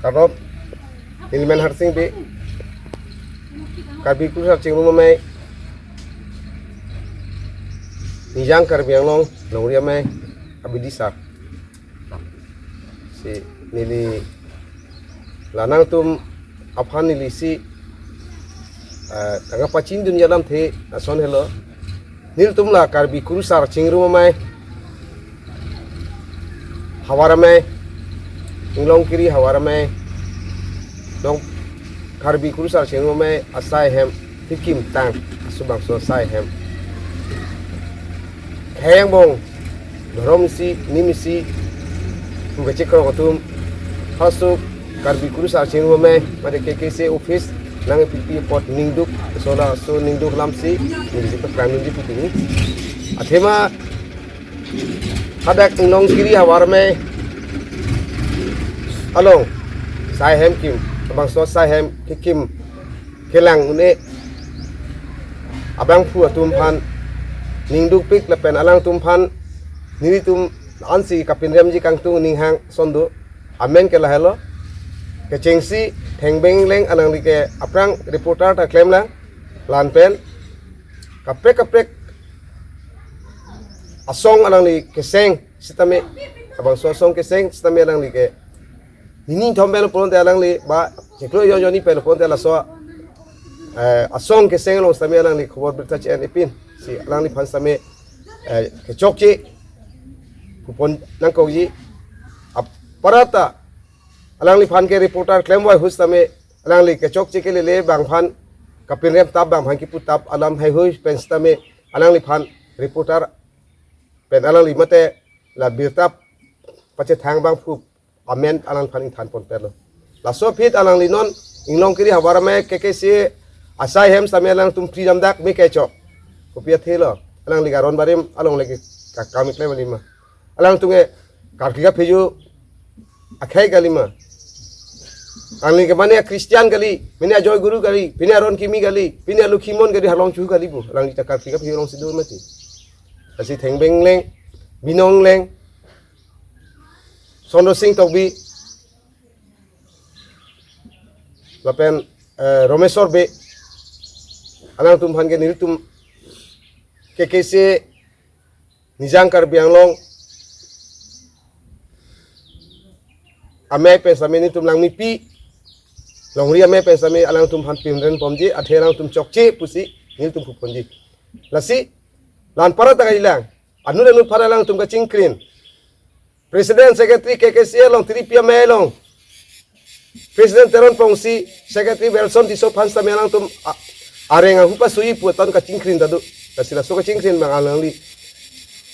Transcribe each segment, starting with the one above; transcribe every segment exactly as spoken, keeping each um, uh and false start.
Arop, nelimen Harsing Bey, Karbi Kurusar Chingrum Amei, Nijang Karbi Anglong Longri Amei, abidi sar. Si neli la nangtum aphan neli si, eh, kangpachindun alamthe ason helo. Nelitum la Karbi Kurusar Chingrum Amei, Havar Amei, Inglongkiri Havar Amei, nong Karbi Kurusar Chingrum Amei asai hem, hikim tang, asubangso asai hem. Khei angbong, dhorom isi, nim isi, pu kachekrong atum, halaso Karbi Kurusar Chingrum Amei, mate K K C office, nangpipi apot ningduk, sola so ningduk alam si, ningduk pakrang ningduk pu pini. Athema, hadak Inglongkiri Havar Amei along, asai hem kim, abangso asai hem kekim kelang un-e abangphu atum aphan ningdukpik lapen alangtum aphan nelitum ansi kapinremji kangtung ning hang ason do. Amen ke lahelo. Kechengsi Thengbeng Engleng alangli ke aphrang reporter ta klemlang, la-an pen kaprek kaprek asong alangli keseng sitame, abangso asong keseng sitame alangli ke nini thom pen pulote alangli ba chiklo jon jonni pen pulote laso, eh, asong keseng along sitame alangli khobor birta che-en ipin, si alangliphan sitame, eh, kechokche pupon nangkokji. Aparata alangliphan ke reporter klemvoi ahut sitame alangli kechokche kelele abangphan kapinrem tap, abangphan kipu tap alam haihui pen sitame alangliphan reporter pen alangli mate la birta pachethang abangphu amen alangphan ingthan ponpetlo. Laso aphi alangli non Inglongkiri Havar Amei K K C asai hem sitame alangtum pri damdak me kechok. Kopi athelo, alangli ke aron barim along le ke kakam keklem kalima. Alangtum ke karkli kapheju akhei kalima. Alangli ke mane Christian kali, mane Joy Guru kali, pine Aron Kimi kali, pine Lukhimon kali, halong chu kali pu. Alangli ta karkli kapheju alongsi do mati. Lasi Thengbeng Engleng, Binong Engleng, Sondro Sing Tokbi, lapen, eh, Romeswar Bey, alangtum aphan ke nelitum K K C Nijang Karbi Anglong Amei pen sitame nelitum Langmepi, Longri Amei pen sitame alangtum aphan pinrem ponji, athe alangtum chokche pusi nelitum pu ponji. Lasi, la-an aparata kalilang, anut anut aphan alangtum kachingkrin. President Secretary K K C along, Tripi Amei along, President Teron Pongsi, Secretary Welson Tisso aphan sitame alangtum a-, areng ahu pasui pu aton kachingkrin ta do. Lasi laso kachingkrin abang alangli,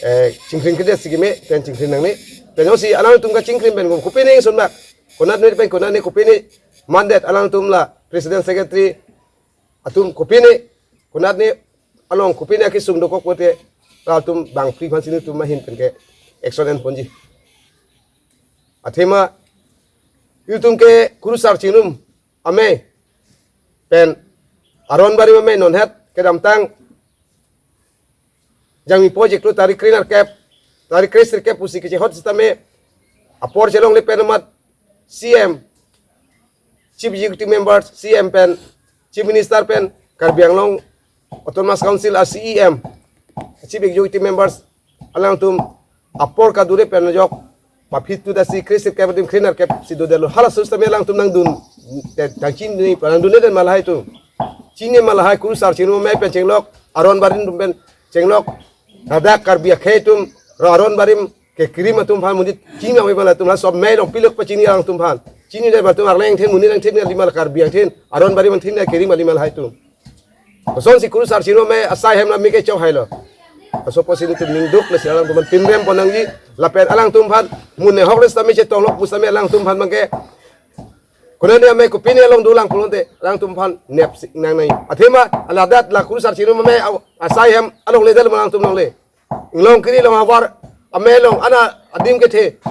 eh, chingkrin kedet si keme, pen chingkrin nangne. Pen jongsi alangtum kachingkrin pen kopine ingsunbak, konat ne pen konat ne kopine mandet alangtum la President Secretary atum kopine, konat ne along kopine akesung dokok pulote, latum bangphli aphansi nelitum ahin pen ke action en ponji. Athema nelitum ke Kurusar Chingrum Amei pen aron barim amei nonhet kedamtang Jangmi project lo tarik kre-nerkep, tarik kre-sirkep pusi kechehot sitame apor chelongle pen amat C M, Chief Executive Member, C M pen, Chief Minister pen, Karbi Anglong Autonomous Council a C E M, Chief Executive Members, alangtum apor kadure pen ajok, paphitu dasi kre-sirkep adim kre-nerkep si dodelo. Halaso sitame alangtum nangdun, te, tang chini, nangdunde ma lahai atum. Chini ma lahai Kurusar Chingrum Amei pen chenglok, aron barim atum pen chenglok, ladak Karbi akhei atum, ro aron barim kekirim atum aphan monit chini ave ma latum, laso amei along pilok pachini alangtum aphan. Chinidet ma latum Arleng angthin, monit angthin kali ma la, Karbi angthin, aron barim angthin kekirim kali ma lahai atum. Kosonsi Kurusar Chingrum Amei asai hem la me kechok hailo. Laso apotsi nelitum ningduk, lasi alangtum aphan pinrem pon nangji, lapen alangtum aphan mun nehok le sitame chetong lok pu sitame alangtum aphan abangke konane amei kopine along dolang pulote alangtum aphan nepsi nangnai. Athema ladak la Kurusar Chingrum Amei a-, asai hem alongle dal alangtum longle. Inglongkiri along Havar Amei along ana adim kethe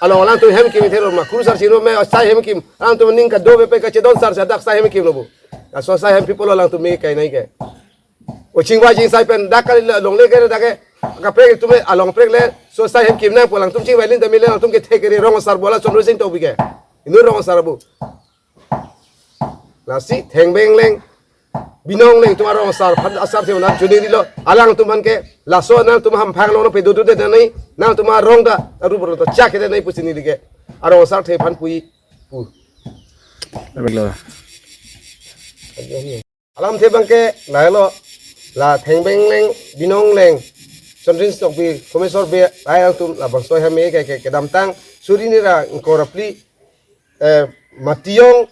along alangtum hem kim thelo ma, Kurusar Chingrum Amei asai hem kim, alangtum aning kadokave pen kachedon sar si ladak asai hem kimlo pu. Laso asai hem pi pulo alangtum me kainai ke. O chingvai chingsai pen dak kali longle ke dak ke, kaprek atum along prek le, so asai hem kim nang pu alangtum chingvai lin tame le alangtum kethe kere rong asar bola Sondro Sing Tokbi ke. Inut rong asar abu. Lasi Thengbeng Engleng, Binong Engleng atum arong asar aphan asar thema nang chuniri lo. Alangtum aphan ke laso nangtum hamphang lo pe dudu de nai, nangtum arong ta aru bor ta chak de nai pusi neli ke arong asar the aphan pui pu. Alamthe abang ke lahelo, la Thengbeng Engleng, Binong Engleng, Chondrin Tokbi, Komesor Bey, lahai atum labangso ahem ke, ke, kedamtang suri hini ra ingkoi ra phli, eh, Matiyong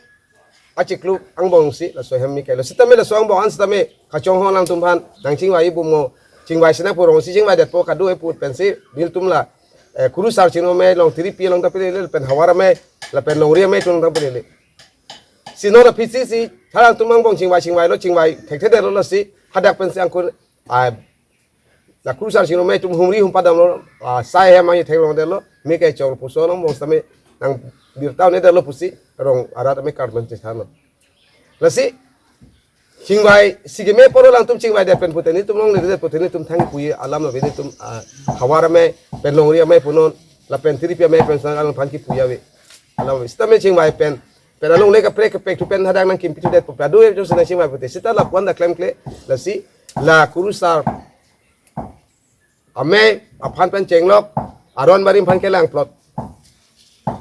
achiklo angbong si laso ahem ke lo. Sitame laso angbong an sitame kachonghong alangtum aphan nang chingvai bom mo, chingvai sinang pu rong si chingvai detpo kado-e pu pensi nelitum la, eh, Kurusar Chingrum Amei along Tiripi along ta pile le, lapen Hawar Amei, lapen Longri Amei atum along ta pile le. Si non aphi si si, thalang atum angbong chingvai chingvai lo, chingvai thekthe detlo, lasi hadak pensi angkur, ah, la Kurusar Chingrum Amei atum humri humpadam lo, ah, sai ahem angji theklong detlo, me ke chong puson angbong sitame nang birta un-e detlo pusi rong arat amei karmen chethan lo. Lasi chingvai si keme apor alangtum chingvai det pen pute nelitum longle det pute nelitum thang pui alam lo, nelitum, ah, Hawar Amei pen Longri Amei punon, lapen Tiripi Amei pen sang alang aphan kipui ave. Alam sitame chingvai pen, pen alongle kaprek kaprek atum pen hadak nang kimpi thu det pu padu e jong si nang chingvai pute. Sita lapu-an ta klemkle, lasi la Kurusar Amei aphan pen chenglok, aron barim aphan kelang plot,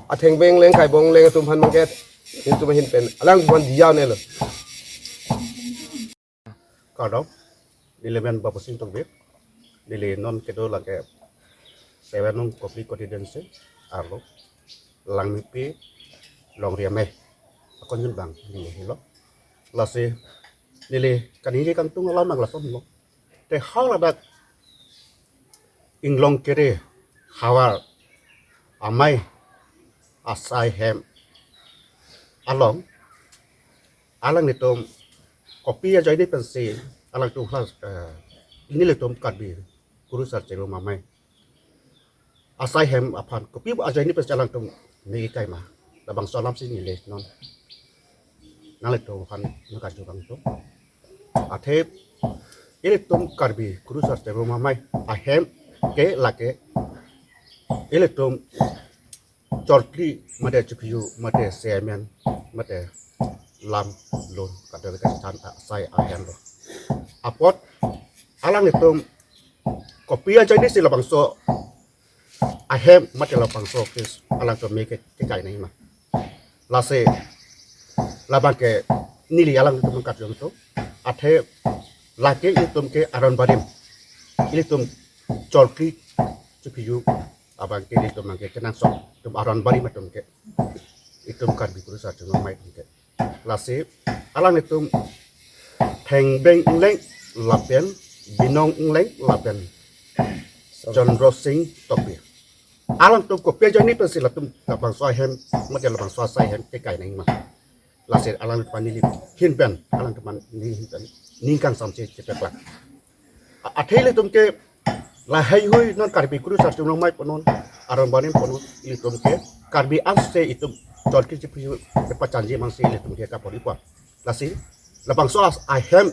a Thengbeng Engleng, Kaibong Engleng atum aphan mangket, nelitum ahin pen alangtum aphan diya un-e lo. Kardom, neli men Babusing Tokbi, neli non kedo lake seven nong Kopili constituency arlo Langmepi Longri Amei akonjun abang neli helo. Lasi neli kaningje kangtung alam abang lason lo. Te haladak inglong kere Hawar Amei asai ahem along alanglitum kopi ajoine pensi alangtum hlas, eh, nelitum Karbi Kurusar Chingrum Amei asai ahem aphan kopi ajoine pensi alangtum me kai ma, labangso alam si neli non nanglitum aphan nangkarju kangtung. Athe ilitum Karbi Kurusar Chingrum Amei ahem ke lake ilitum chorkli mate chiphiyu mate semen mate lam lun kadokave kachethan asai ahem lo. Apot alanglitum kopi ajoine si labangso ahem mate labangso office alangtum me ke, kekai nangji ma. Lasi labang ke neli alangtum nangkarju kangtung. Athe lake ilitum ke aron barim, ilitum chorkli chiphiyu abang ke ilitum abang ke kenangsot atum aron barim atum ke, itum Karbi Kurusar Chingrum Amei atum ke. Lasi alanglitum Thengbeng Engleng lapen Binong Engleng lapen Chandra Sing Tokbi, alangtum kopi ajoine pensi latum labangso ahem mate labangso asai ahem kekai nangji ma. Lasi alangtum aphan neli ahin pen, alangtum aphan neli ahin pen ning kangsamse chepeklang. A-, athe ilitum ke lahaihui non Karbi Kurusar Chingrum Amei punon, aron barim punon, ilitum ke Karbi anse itum chorkli chiphiyu kepachanji mang si ilitum ke kapori pon. Lasi labangso as-, ahem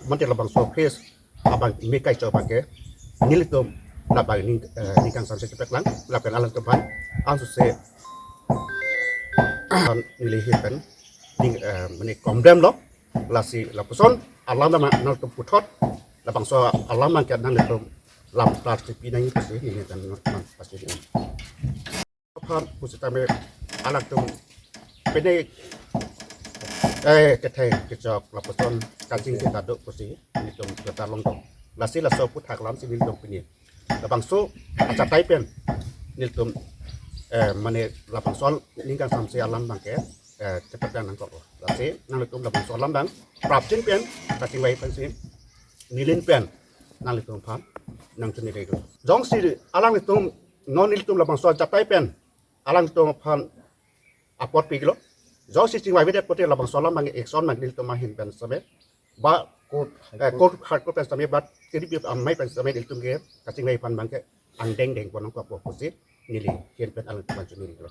mate labangso office abang me kai cho abang ke nelitum labang ning, eh, ning kangsamse chepeklang lapen alangtum aphan ansose neli ahin pen ning, eh, mane komdem lo. Lasi lapuson alam abang nangtum puthot labangso alam abang ke nanglitum lam plastic pi nangji pusi neli ahin pen nangtum plastic pi nang. Aphan pusitame alangtum pine, eh, ketheng kechok lapuson kaching kita do pusi nelitum kata longdok. Lasi laso aphuthak alam si nelitum pine labangso achatai pen nelitum, eh, mane labangso ning kangsamse alam abang ke, eh, chepeklang nangkok. Lasi nanglitum labangso alam abang prapjin pen kachingvai pensi neli ahin pen nanglitum aphan nangchuniri. Jongsi alanglitum non nelitum labangso achatai pen alanglitum aphan apot pilo. Jongsi chingvaivedet pute labangso alam abang action abang nelitum ahin pen sitame ba court, eh, court, high court pen sitame ba T D P amei pen sitame nelitum ke kachingvai aphan abang ke angdeng deng pon nangkokpo pusi neli ahin pen alangtum aphan chuniri lo.